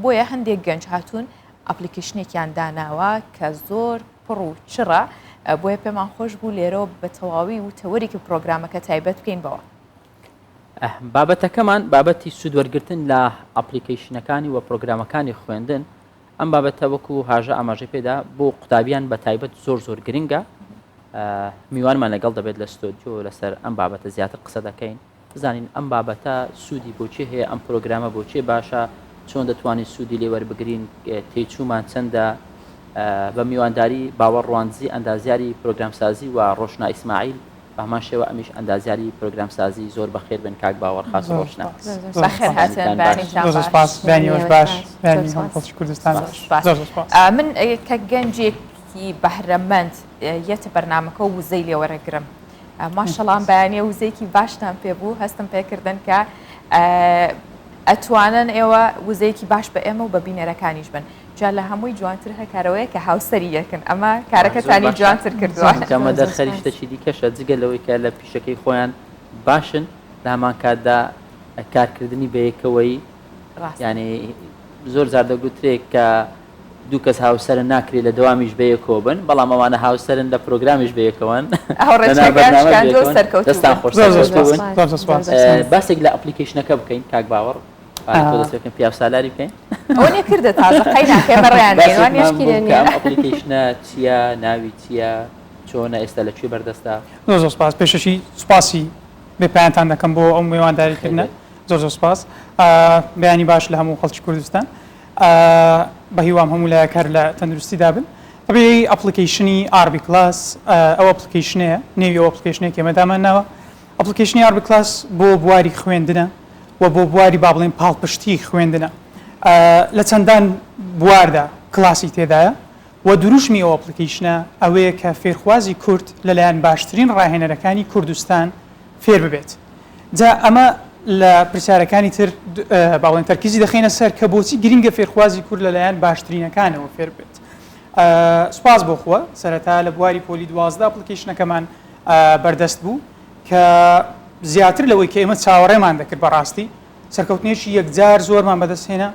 بۆیە هەندێک گەنج هاتوون ئەپلیکەیشنێکیان داناوە کە زۆر پڕ و چڕە، بۆیە پێمان خۆش بوو لێرەوە بە تەواوی و تەوەرێکی پرۆگرامەکە تایبەت بکەین بەوە. بابەتەکەمان بابەتی سوود وەرگرتن لە ئەپلیکەیشنەکانی و پرۆگرامەکانی خوێندن، ئەم بابەتە وەکو هاژە ئاماژەی پێدا بۆ قوتابیان بە تایبەت زۆر زۆر گرنگە. میوانمان لەگەڵ دەبێت لە ستۆدیۆ لەسەر ئەم بابەتە زیاتر قسە دەکەین. بزانین ئەم بابەتە سوودی بۆ کێ هەیە، ئەم پرۆگرامە بۆ کێ باشە، چۆن دەتوانین سوودی لێ وەربگرین، تێچوومان چەندە؟ بە میوانداری باوەڕ ڕواندزی ئەندازیاری پرۆگرامسازی و ڕۆشنا ئیسماعیل بە هەمان شێوە ئەمیش ئەندازیاری پرۆگرامسازی زۆر بەخێر بێن کاک باوەڕ خاس زۆر ڕۆشنا. سپاس. زۆر بەخێر سپاس. هاتن بەیانیتان باش. بەیانیتان زۆر زۆر باش. سپاس. بەیانی بەیانی ئێوەش ئێوەش باش. باش. بەیانی زۆر هەموو سپاس. خەڵکی کوردستان زۆر باش. سپاس. زۆر زۆر سپاس. من کە گەنجێکی بەهرەمەند یەتە بەرنامەکە و وزەی لێ وەرەگرم. ماشەڵا ئەم بەیانیە وزەیەکی باشتان پێ بوو هەستم پێکردن کە ئەتوانن ئێوە وزەیەکی باش بە ئێمە و بە بینەرەکانیش بن جا لە هەمووی جوانتر هەر کارەوەیە کە هاوسەری یەکن ئەمە کارەکەتانی جوانتر کردووە. کەمە دەرخەری شتەکی دیکەشە جگە لەوەی کە لە پیشەکەی خۆیان باشن لە هەمان کاتدا کارکردنی بەیەکەوەی یعنی زۆر جار دەگوترێت کە دوو کەس هاوسەرن ناکرێت لە دەوامیش بەیەکەوە بن بەڵام ئەوانە هاوسەرن لە پرۆگرامیش بەیەکەوەن دەستان خۆش باسێک لە ئەپلیکیشنەکە بکەین کاک باوەڕ دەستێکم پیاو سالاری بکەین ئەوە نیە کردە تازە قەیناکە ئێمە ڕێیان ئەم ئەپلیکیشنە چییە ناوی چییە چۆنە ئێستا لە کوێ بەردەستە؟ زۆر زۆر سپاس پێشەکی سپاسی بێ پایانتان دەکەم بۆ ئەو میوانداریکردنە زۆر زۆر سپاس بەیانی باش لە هەموو خەڵکی کوردستان بەهیوام هەموو لایەک هەر لە تەندروستیدا بن. تەبیعی ئەپڵیکەیشنی ئاڕبی کلاس ئەو ئەپڵیکەیشنەیە، نێوی ئەو ئەپڵیکەیشنەیە کە ئێمە دامانناوە. ئەپڵیکەیشنی ئاڕبی کلاس بۆ بواری خوێندنە و بۆ بواری با بڵێین پاڵپشتی خوێندنە. لە چەندان بواردا کلاسی تێدایە و دروشمی ئەو ئەپڵیکەیشنە ئەوەیە کە فێرخوازی کورد لەلایەن باشترین ڕاهێنەرەکانی کوردستان فێر ببێت. جا ئەمە لە پرسیارەکانی تر با بڵێین تەرکیزی دەخەینە سەر کە بۆچی گرینگە فێرخوازی کورد لەلایەن باشترینەکانەوە فێر ببێت. سوپاس بۆ خوا سەرەتا لە بواری پۆلی 12 ئەپڵیکەیشنەکەمان بەردەست بوو کە زیاتر لەوەی کە ئێمە چاوەڕێمان دەکرد بەڕاستی سەرکەوتنێکی یەکجار زۆرمان بەدەست هێنا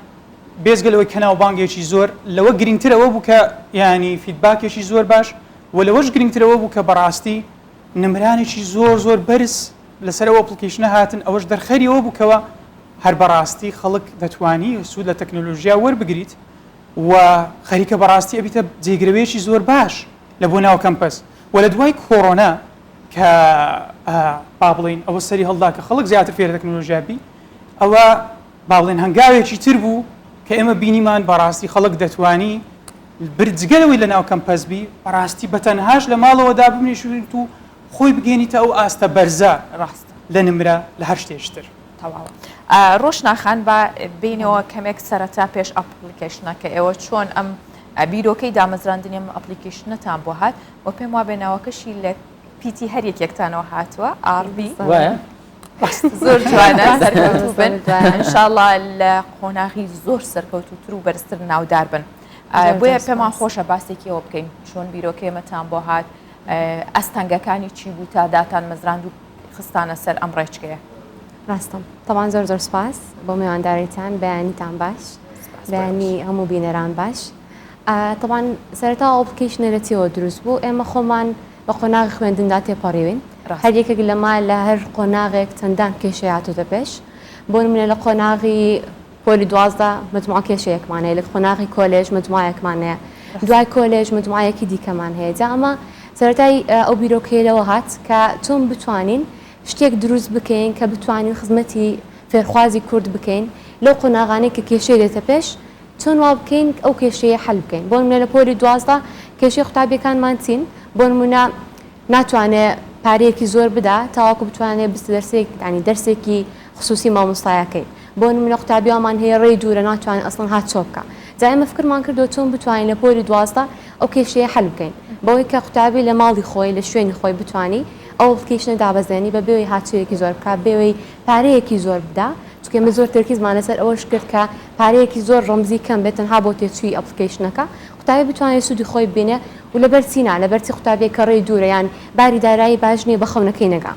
بێجگە لەوەی کە ناوبانگێکی زۆر لەوە گرنگتر ئەوە بوو کە یانی فیدباکێکی زۆر باش و لەوەش گرنگتر ئەوە بوو کە بەڕاستی نمرانێکی زۆر زۆر بەرز لەسەر ئەو ئەپڵکەیشنە هاتن، ئەوەش دەرخەری ئەوە بوو کەوا هەر بەڕاستی خەڵک دەتوانی سوود لە تەکنەلۆژیا وەربگریت و خەریکە بەڕاستی ئەبیتە جێگرەوەیەکی زۆر باش لە بۆ ناو کەمپەس و لە دوای کۆرۆنا کە با بڵێین ئەوە سەری هەڵدا کە خەڵک زیاتر فێرە تەکنەلۆژیا بی ئەوە با بڵێن هەنگاوێکی تر بوو کە ئێمە بینیمان بەڕاستی خەڵک دەتوانی بر جگە لەوەی لەناو کەمپەس بی بەڕاستی بەتەنهاش لە ماڵەوە دابنیشیت و خۆی بگەێنیتە ئەو ئاستە بەرزە ڕاستە لە نمرە لە هەر شتێکی تر. تەواوە ڕۆشنا خان با بینەوە کەمێک سەرەتا پێش ئەپڵیکەیشنەکە ئێوە چۆن ئەم بیرۆکەی دامەزراندنی ئەم ئەپڵیکەیشنەتان بۆ هات و پێم وابێ ناوەکەشی لە پیتی هەر یەکێکتانەوە هاتووە ئاڕبی وایە؟ زۆر جوانە سەرکەوتوو بن ئینشاڵڵا لە قۆناغی زۆر سەرکەوتووتر و بەرزتر ناودار بن بۆیە پێمان خۆشە باسێکی ئەوە بکەین چۆن بیرۆکەی ئەمەتان بۆ هات ئەستەنگەکانی چی بوو تا داتان مەزراند و خستانە سەر ئەم ڕێچکەیە ڕاستم تەبان زۆر زۆر سپاس بۆ میوانداریتان بەیانیتان باش بەیانی هەموو بینەران باش تەبان سەرەتا ئەپڵیکەیشنە لە چیەوە دروست بوو ئێمە خۆمان بە قۆناغی خوێندندا تێپەڕیوین هەر یەکێک لەما لە هەر قۆناغێک چەندان کێشەی هاتۆتە پێش بۆ نمونە لە قۆناغی پۆلی 12 مجموعە کێشەیەکمان هەیە لە قۆناغی کۆلێژ مجموعەیەکمان هەیە دوای کۆلێژ مجموعەیەکی دیکەمان هەیە جا ئەمە سەرەتای ئەو بیرۆکەیە لەوە هات کە چۆن بتوانین شتێک دروست بکەین کە بتوانین خزمەتی فێرخوازی کورد بکەین لەو قۆناغانەی کە کێشەی دێتە پێش چۆن وا بکەین ئەو کێشەیە حەل بکەین بۆ نمونە لە پۆلی 12 کێشەی قوتابیەکانمان چین بۆ نمونە ناتوانێ پارەیەکی زۆر بدا تاوەکو بتوانێ بست دەرسێک یانی دەرسێکی خسوسی مامۆستایەکەی بۆ نمونە قوتابی وامان هەیە ڕێی دوورە ناتوانێ ئەسڵەن هاتچۆ بکا جا ئێمە فکرمان کردووە چۆن بتوانین لە پۆلی 12 ئەو کێشەیە حەل بکەین بەوەی کە قوتابی لە ماڵی خۆی لە شوێنی خۆی بتوانی ئەو ئەپڵکەیشنە دابەزێنی بە بێوەی هاتچۆیەکی زۆر بکا بێوەی پارەیەکی زۆر بدا چونکە ئێمە زۆر تەرکیزمان لەسەر ئەوەش کرد کە پارەیەکی زۆر ڕەمزی کەم بێت تەنها بۆ تێچووی ئەپڵکەیشنەکە قوتابی بتوانێت سوودی خۆی ببینێ و لەبەر چی نا لەبەر چی قوتابیەک کە ڕێی دوورە یان باری دارایی باش نییە بە خەونەکەی نەگا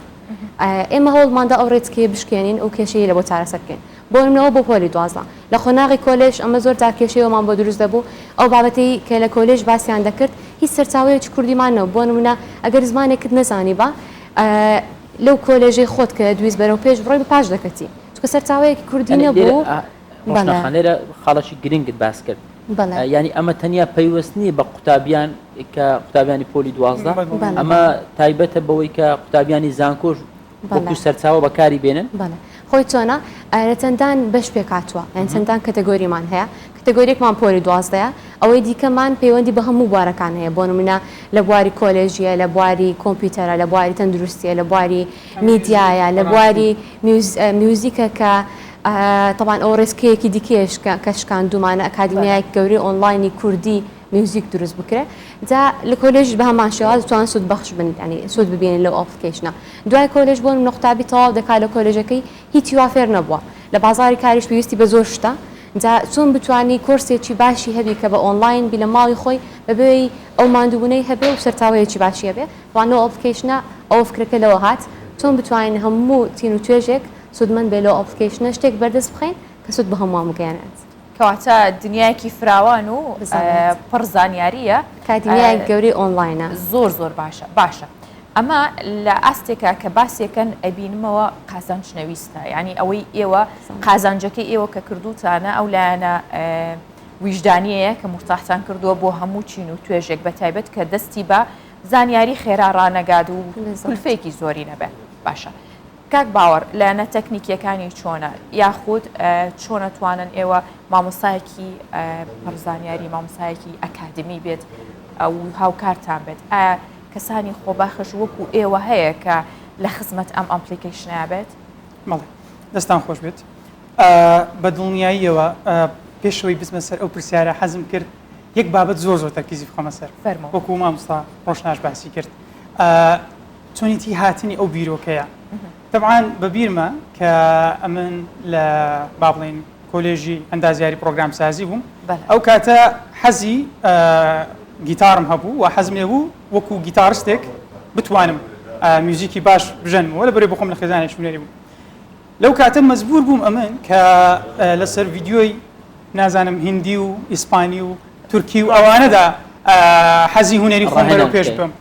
ئێمە هەوڵماندا ئەو ڕێچکەیە بشکێنین ئەو کێشەیە لە بۆ چارەسەر بکەین. بۆ نمونەوە بۆ پۆلی 12 لە قۆناغی کۆلێژ ئەمە زۆر جار کێشەی ئەومان بۆ دروست دەبوو ئەو بابەتەی کە لە کۆلێژ باسیان دەکرد هیچ سەرچاوەیەکی کوردیمان نەبوو بۆ نمونە ئەگەر زمانێکت نەزانیبا لەو کۆلێژەی خۆت کە دویست بەرەو پێش بڕۆی بە پاش دەکەتی چونکە سەرچاوەیەکی کوردی نەبوو. ڕۆشنا خان لێرە خاڵێکی گرنگت باس کرد یانی ئەمە تەنیا پەیوەست نییە بە قوتابیان کە قوتابیانی پۆلی 12 ئەمە تایبەتە بەوەی کە قوتابیانی زانکۆش وەکو سەرچاوە بەکاری بێنن. بەڵێ خۆی چۆنە لە چەندان بەش پێکهاتووە یان چەندان category مان هەیە category ێکمان پۆلی دوازدەیە ئەوەی دیکەمان پەیوەندی بە هەموو بوارەکان هەیە بۆ نمونە لە بواری کۆلێژیە لە بواری کۆمپیوتەرە لە بواری تەندروستیە لە بواری میدیایە لە بواری میوزیکە کە تەبان ئەو ڕێسکەیەکی دیکەیش کە شکاندومانە ئەکادیمیایەک گەورەی ئۆنلاینی کوردی میوزیک دروست بکرێ جا لە کۆلێژیش بە هەمان شێواز توان سوود بەخش بن ینی سوود ببینن لەو application ە دوای کۆلێژ بۆ نمونە قوتابی تەواو دەکات لە کۆلێژەکەی هیچی وا فێر نەبووە لە بازاری کاریش پێویستی بە زۆر شتە جا چۆن بتوانی کۆرسێکی باشی هەبی کە بە ئۆنلاین بی لە ماڵی خۆی بەبێ ئەو ماندووبوونەی هەبێ و سەرچاوەیەکی باشی هەبێ وان لەو application ە ئەوە فکرەکە لەوە هات چۆن بتوانین هەموو چین و توێژێک سوودمەند بێ لەو application ە شتێک بەردەست بخەین کە سوود بە هەمووان بگەیەنێت. کەواتە دنیایەکی فراوان و پڕ زانیارییە. ئەکادیمیایەک گەورەی ئۆنلاینە. زۆر زۆر باشە باشە ئەمە لە ئاستێکا کە باسێکەن ئەبینمەوە قازانج نەویستە یعنی ئەوەی ئێوە قازانجەکەی ئێوە کە کردوتانە ئەو لایەنە ویژدانیەیە کە مرتاحتان کردووە بۆ هەموو چین و توێژێک بە تایبەت کە دەستی بە زانیاری خێرا ڕانەگات و کولفەیەکی زۆری نەبێت باشە کاک باوەڕ لایەنە تەکنیکیەکانی چۆنە یاخود چۆن ئەتوانن ئێوە مامۆستایەکی پڕ زانیاری مامۆستایەکی ئەکادمی بێت و هاوکارتان بێت ئایا کەسانی خۆبەخش وەکو ئێوە هەیە کە لە خزمەت ئەم application ە بێت؟ بەڵێ دەستان خۆش بێت بە دڵنیاییەوە پێشەوەی بچمە سەر ئەو پرسیارە حەزم کرد یەک بابەت زۆر زۆر تەرکیزی بخەمە سەر وەکو مامۆستا ڕۆشناش باسی کرد چۆنیتی هاتنی ئەو بیرۆکەیە تەبعەن بە بیرمە کە ئەمن لە با بڵێین کۆلێژی ئەندازیاری پرۆگرامسازی بووم ئەو کاتە حەزی گیتارم هەبوو و حەزم لێ بوو وەکو گیتارستێک بتوانم میوزیکی باش بژەنمەوە لە بەرەی بخۆم لە خێزانێکی هونەری بووم لەو کاتە مەجبوور بووم ئەمن کە لەسەر ڤیدیۆی نازانم هیندی و ئیسپانی و تورکی و ئەوانەدا حەزی هونەری خۆم بەرەو پێش ببەم.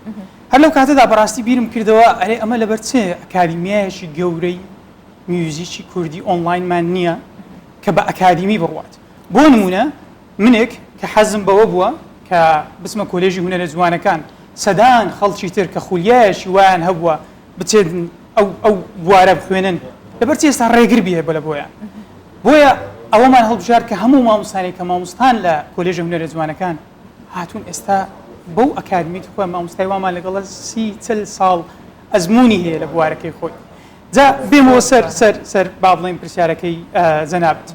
هەر لەو کاتەدا بەڕاستی بیرم کردەوە ئەرێ ئەمە لەبەر چ ئەکادیمیایەکی گەورەی میوزیکی کوردی ئۆنلاینمان نییە کە بە ئەکادیمی بڕوات بۆ نمونە منێک کە حەزم بەوە بووە کە بچمە کۆلێژی هونەرە جوانەکان سەدان خەڵکی تر کە خولیایەکی وایان هەبووە بچێت ئەو ئەو بوارە بخوێنن لەبەر چی ئێستا ڕێگر بیە بە لە بۆیان بۆیە ئەوەمان هەڵبژارد کە هەموو مامۆستانێک کە مامۆستان لە کۆلێژە هونەرە جوانەکان هاتوون ئێستا بەو ئەکادمیت خۆیان مامۆستای وامان لەگەڵە 30 40 ساڵ ئەزمموی هەیە لە بوارەکەی خۆی جا بێمەوە سەر سەر سەر با بڵێین پرسیارەکەی جەنابت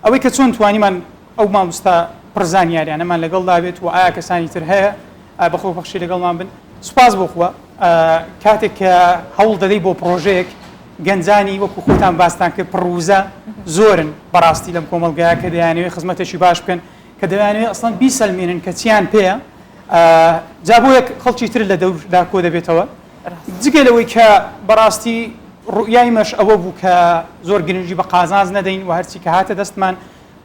ئەوەی کە چۆن توانیمان ئەو مامۆستا پڕ زانیاریانەمان لەگەڵدا بێت و ئایا کەسانی تر هەیە بە خۆبەخشی لەگەڵمان بن سوپاس بۆ خوا کاتێک کە هەوڵ دەدەی بۆ پڕۆژەیەک گەنجانی وەکو خۆتان باستان کرد پڕوزە زۆرن بەڕاستی لەم کۆمەڵگایە کە دەیانەوێت خزمەتێکی باش بکەن کە دەیانەوێت ئەسڵەن بیسەلمێنن کە چیان پێیە جا بۆ یەک خەڵکی تر لە دەوردا کۆ دەبێتەوە جگە لەوەی کە بەڕاستی ڕوئیای مەش ئەوە بوو کە زۆر گرنگی بە قازانج نەدەین و هەرچی کە هاتە دەستمان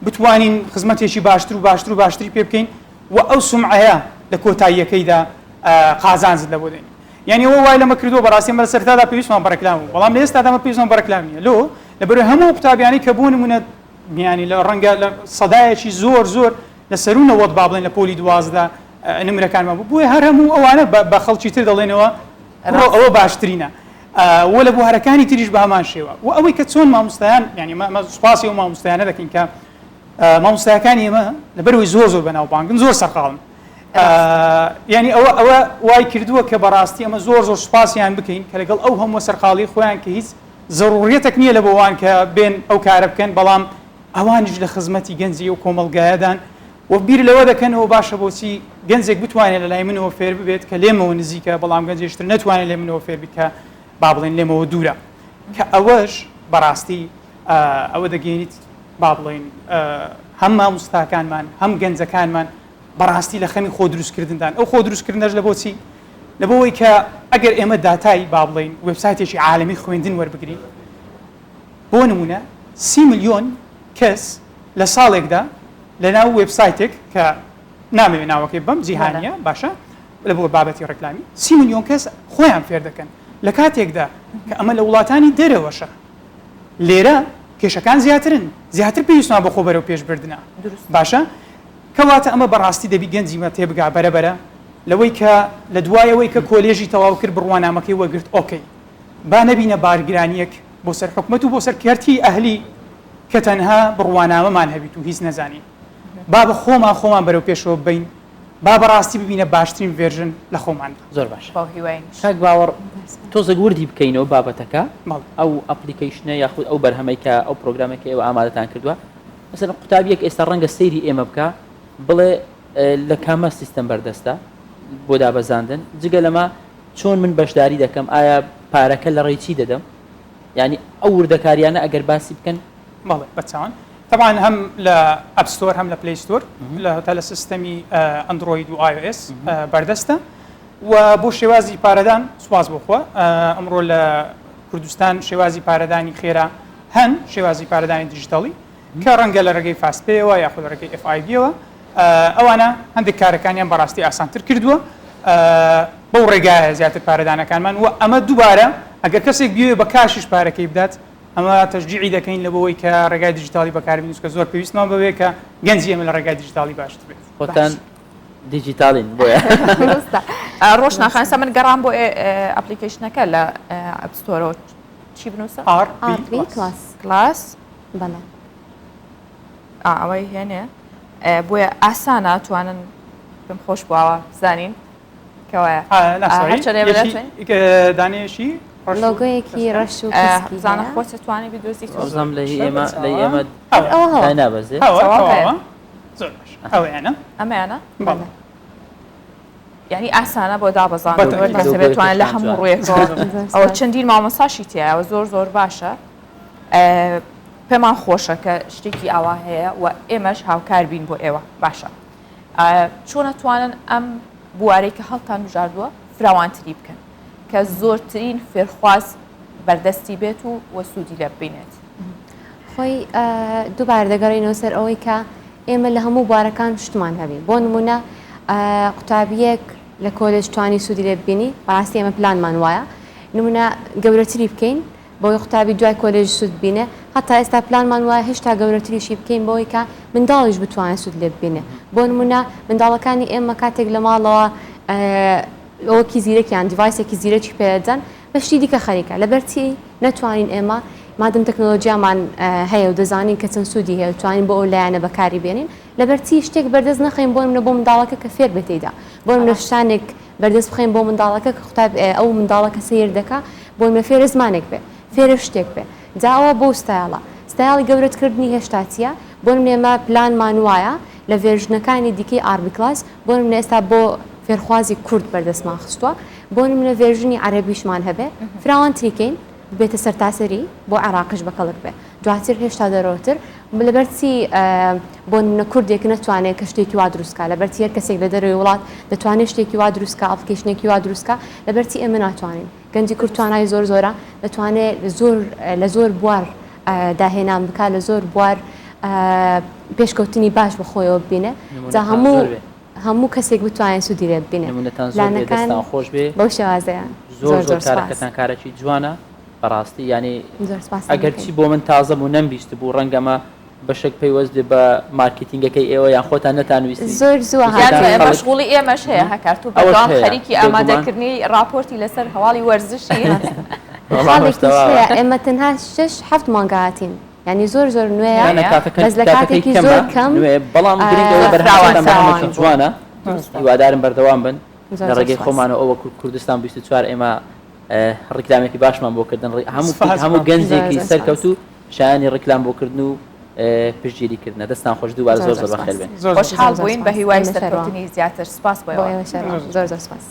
بتوانین خزمەتێکی باشتر و باشتر و باشتری پێ بکەین و ئەو سومعەیە لە کۆتاییەکەیدا قازانجت لە بۆ دێنین یعنی ئەوە وای لەمە کردووە بەڕاستی ئەمە لە سەرەتادا پێویستمان بە ڕێکلام بوو بەڵام لە ئێستادا ئەمە پێویستمان بە ڕێکلام نییە لۆ لەبەرئەوەی هەموو قوتابیانەی کە بۆ نموونە یانی لە ڕەنگە لە سەدایەکی زۆر زۆر لە سەروو 90 با بڵێن لە پۆلی 12 نمرەکانمان بوو بۆیە هەر هەموو ئەوانە بە خەڵکی تر دەڵێنەوە ڕۆ ئەوە باشترینە وە لە بوارەکانی تریش بە هەمان شێوە و ئەوەی کە چۆن مامۆستایان یعنی مە سوپاسی ئەو مامۆستایانە دەکەین کە مامۆستاکانی ئێمە لەبەرەوەی زۆر زۆر بەناوبانگن زۆر سەرقاڵن یعنی ئەوە ئەوە وای کردووە کە بەڕاستی ئەمە زۆر زۆر سوپاسیان بکەین کە لەگەڵ ئەو هەموو سەرقاڵی خۆیان کە هیچ زەروریەتێک نییە لە بۆوان کە بێن ئەو کارە بکەن بەڵام ئەوانیش لە خزمەتی گەنجی ئەو کۆمەڵگایەدان و بیر لەوە دەکەنەوە باشە بۆچی گەنجێک بتوانێت لە لای منەوە فێر ببێت کە لێمەوە نزیکە بەڵام گەنجێکی تر نەتوانێت لێ منەوە فێر بێت کە با بڵێن لێمەوە دوورە کە ئەوەش بەڕاستی ئەوە دەگەێنیت با بڵێن هەم مامۆستاکانمان هەم گەنجەکانمان بەڕاستی لە خەمی خۆ دروستکردندان ئەو خۆ دروستکردنەش لە بۆچی لە بۆەوەی کە ئەگەر ئێمە داتای با بڵێین وێبسایتێکی عالەمی خوێندن وەربگرین بۆ نمونە. سی ملیۆن کەس لە ساڵێکدا لەناو وێبسایتێک کە نامەوێ ناوەکەی بەم جیهانیە باشە لە بۆ بابەتی ڕێکلامی سی ملیۆن کەس خۆیان فێر دەکەن لە کاتێکدا کە ئەمە لە وڵاتانی دەرەوەشە لێرە کێشەکان زیاترن زیاتر پێویستمان بە خۆ بەرەو پێش بردنە باشە کەواتە ئەمە بەڕاستی دەبی گەنجی مە تێبگا بەرە بەرە لەوەی کە لە دوای ئەوەی کە کۆلێژی تەواو کرد بڕوانامەکەی وەرگرت ئۆکەی با نەبینە بارگرانیەک بۆ سەر حکومەت و بۆ سەر کەرتی ئەهلی کە تەنها بڕوانامەمان هەبیت و هیچ نەزانین با بە خۆمان خۆمان بەرەو پێشەوە ببەین با بەڕاستی ببینە باشترین version لە خۆماندا. زۆر باشە بەو هیوایەنیش. کاک باوەڕ تۆزێک وردی بکەینەوە بابەتەکە بەڵێ. ئەو application ە یاخود ئەو بەرهەمەی کە ئەو پرۆگرامەی کە ئێوە ئامادەتان کردووە مەسەلەن قوتابیەک ئێستا ڕەنگە سەیری ئێمە بکا بڵێ لە کامە سیستەم بەردەستە بۆ دابەزاندن جگە لەمە چۆن من بەشداری دەکەم ئایا پارەکە لە ڕێی چی دەدەم یعنی ئەو وردەکاریانە ئەگەر باسی بکەن بەڵێ بەچاوان تەبعەن هەم لە App Store هەم لە Play Store لە هەتا لە سیستەمی ئەندرۆید و iOS بەردەستە و بۆ شێوازی پارەدان سوپاس بۆ خوا ئەمڕۆ لە کوردستان شێوازی پارەدانی خێرا هەن شێوازی پارەدانی دیجیتاڵی کە ڕەنگە لە ڕێگەی FastPay ەوە یاخود لە ڕێگەی FIB ەوە ئەوانە هەندێک کارەکانیان بەڕاستی ئاسانتر کردووە بەو ڕێگایە زیاتر پارەدانەکانمان و ئەمە دووبارە ئەگەر کەسێک بیەوێ بە کاشیش پارەکەی بدات ئەمە تەشجیعی دەکەین لە بۆی کە ڕێگای دیجیتاڵی بەکاربێنین چونکە زۆر پێویستمان بەوەیە کە گەنجی ئێمە لە ڕێگای دیجیتاڵی باشتر بێت. خۆتان دیجیتاڵین بۆیە. دروستە. ڕۆشنا خان ئێستا من گەڕام بۆ application ەکە لە App Store ەوە چی بنووسم؟ RB Class. Class. بەڵێ. ئەوەی هێنێ بۆیە ئاسانە توانن پێم خۆش بووە بزانین کەوایە دانەیەکی لۆگۆیەکی ڕەش و کەسکی زانە خۆت دەتوانی بدۆزیتەوە. وەزم لە هی ئێمە لە هی ئێمە ئەوە نابەزێ ئەوەیانە ئەمەیانە بەڵێ یعنی ئاسانە بۆ دابەزاندن کەسە بێتوانێت لە هەموو ڕوویەکەوە ئەوە چەندین مامۆساشی تایەوە زۆر زۆر باشە پێمان خۆشە کە شتێکی ئاوا هەیە و ئێمەش هاوکار بین بۆ ئێوە باشە چۆن ئەتوانن ئەم بوارەی کە هەڵتان بژاردووە فراوانتری بکەن کە زۆرترین فێرخواز بەردەستی بێت و وە سوودی لێ ببینێت؟ خۆی دووبارە دەگەڕێینەوە سەر ئەوەی کە ئێمە لە هەموو بوارەکان شتمان هەبی بۆ نمونە قوتابیەک لە کۆلێژ توانی سوودی لێ ببینی بەڕاستی ئێمە پلانمان وایە نمونە گەورەتری بکەین بەوەی قوتابی دوای کۆلێژ سوود ببینێ، هەتا ئێستا پلانمان وایە هێشتا گەورەتریشی بکەین بەوەی کە منداڵیش بتوانێت سوود لێ ببینێ. بۆ نموونە منداڵەکانی ئێمە کاتێک لە ماڵەوە ئەوەکی زیرەکیان device ێکی زیرەکی پێ دەدەن بە شتی دیکە خەریکە. لەبەر چی نەتوانین ئێمە مادەم تەکنۆلۆژیامان هەیە و دەزانین کە چەند سوودی هەیە و توانین بۆ ئەو لایەنە بەکاری بێنین، لەبەر چی شتێک بەردەست نەخەین بۆ نموونە بۆ منداڵەکە کە فێر بێت تێیدا. بۆ نموونە شتانێک بەردەست بخەین بۆ منداڵەکە کە قوتاب ئەو منداڵە کە سەیر دەکا بۆ نمونە فێرە زمانێک بێ فێرە شتێک بێ جا ئەوە بۆ ستایڵە ستایڵی گەورەت کردنی هێشتا چیە بۆ نمونە ئێمە پلانمان وایە لە version ەکانی دیکەی RB Class بۆ نمونە ئێستا بۆ فێرخوازی کورد بەردەستمان خستووە بۆ نمونە version ی عەرەبیشمان هەبێ فراوانتری کەین ببێتە سەرتاسەری بۆ عێراقیش بەکەڵک بێ دواتر هێشتا دەرەوەتر لەبەر چی بۆ نمونە کوردێک نەتوانێت کە شتێکی وا دروست کا لەبەر چی هەر کەسێک لە دەرەوەی وڵات دەتوانێت شتێکی وا دروست کا application ێکی وا دروست کا لەبەر چی ئێمە ناتوانین گەنجی کورد توانای زۆر زۆرە دەتوانێت زۆر لە زۆر بوار داهێنان بکا لە زۆر بوار پێشکەوتنی باش بە خۆیەوە ببینێ جا هەموو هەموو کەسێک بتوانێت سوودی لێ ببینێ. نمونەتان زۆر بێ دەستان خۆش بێ. بەو شێوازەیە. زۆر زۆر کارەکەتان کارەکی جوانە بەڕاستی یانی زۆر سپاستان ئەگەر دەکەین. چی بۆ من تازە بوو نەمبیستبوو ڕەنگە ئەمە بەشێک پەیوەست بێ بە مارکێتینگەکەی ئێوە یان خۆتان نەتانویستی زۆر زووە یان خەڵک هاتووە. مەشغوڵی ئێمەش هەیە هەکار تۆ ئەوەش بەردەوام هەیە خەریکی بێگومان. ئامادەکردنی ڕاپۆرتی لەسەر هەواڵی وەرزشی. وەڵا هەمووش خاڵێکیش تەواوە. هەیە ئێمە تەنها شەش حەفت مانگە هاتین. یانی زۆر زۆر نوێیە نانا کاتەکە بەس لە کاتەکەی کاتێکی کەمە زۆر کەم نوێ بەڵام گرنگ ئەوەیە بەرهەمەکەتان فراوان بەرهەمێکی بوو. جوانە هیوادارم بەردەوام بن زۆر لە زۆر ڕێگەی سوپاس. خۆمانەوە ئەوە کوردستان 24 ئێمە ڕیکلامێکی باشمان بۆ کردن هەموو سپاس هەموو بۆ. زۆر گەنجێکی زۆر سپاس. سەرکەوتوو شایانی ڕیکلام بۆ کردن و پشتگیری کردنە دەستان خۆش دووبارە زۆر زۆر زۆر زۆر سپاس. بەخێر بێن زۆر زۆر خۆشحاڵ زۆر بووین بە سپاس. هیوای ئێمەش هەروا. سەرکەوتنی زیاتر سپاس بۆ بۆ ئێوە. ئێوەش هەروا. زۆر زۆر زۆر زۆر سپاس.